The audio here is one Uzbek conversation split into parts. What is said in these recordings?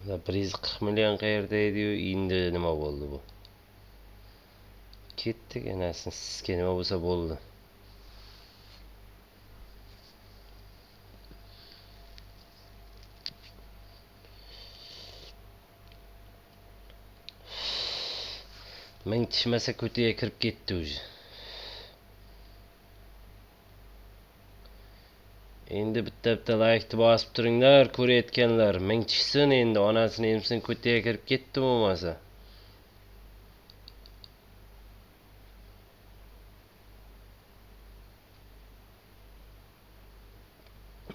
140 million qayerda edi-yu, endi nima bo'ldi bu? Ketdik enasini sizga nima bo'lsa bo'ldi. Ming tishmasa ko'tiga kirib ketdi уже. Endi bitta-bitta laykni bosib turinglar, ko'rayotganlar. Ming tishsin endi, onasini emsin, ko'tiga kirib ketdi bo'lmasa.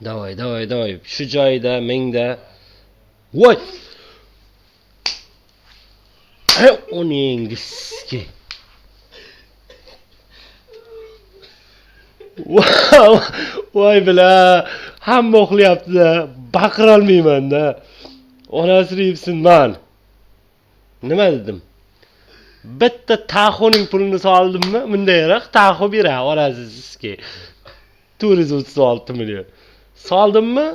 Давай, давай, давай. Shu joyda mingda. Voy! Uningiski. Voy bila, hamma uxlayapti-da, baqirolmayman-da. Onasini yebsin man. Nima dedim? Bitta Tahoe'ning pulini soldimmi? Bundayroq Tahoe beradi onasi sizga. 436 million. Soldimmi?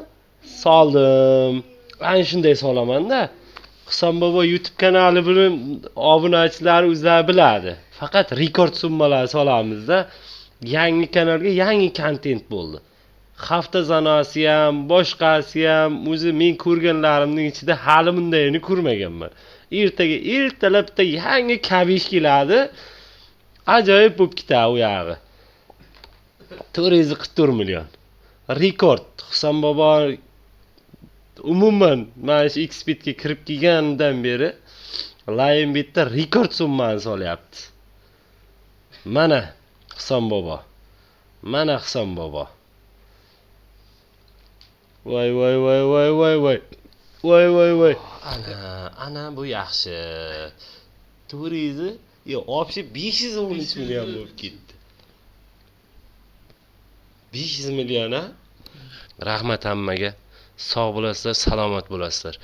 Soldim. Ana shunday solaman-da. Husan bobo YouTube kanali bilan obunachilari o'zlari biladi. Faqat rekord summalar solamizda. Yangi kanalga yangi kontent bo'ldi. Hafta zanasi ham, boshqasi ham, o'zi men ko'rganlarimning ichida hali bundayini ko'rmaganman. Ertaga ertalab bitta yangi kabish keladi. Ajoyib bo'lib ketadi u yog'i. 444 million. Rekord. Husan bobo umuman mana shu Xbetga kirib kelgandan beri Lionbetda rekord summani solyapti. Mana Husan bobo. Mana Husan bobo. Voy voy voy voy voy voy. Voy voy voy. Ana, ana bu yaxshi. 400, yo'q, obshi 513 million bo'lib ketdi. 500 million, ha? Rahmat hammaga. Sog' bo'lasizlar, salomat bo'lasizlar.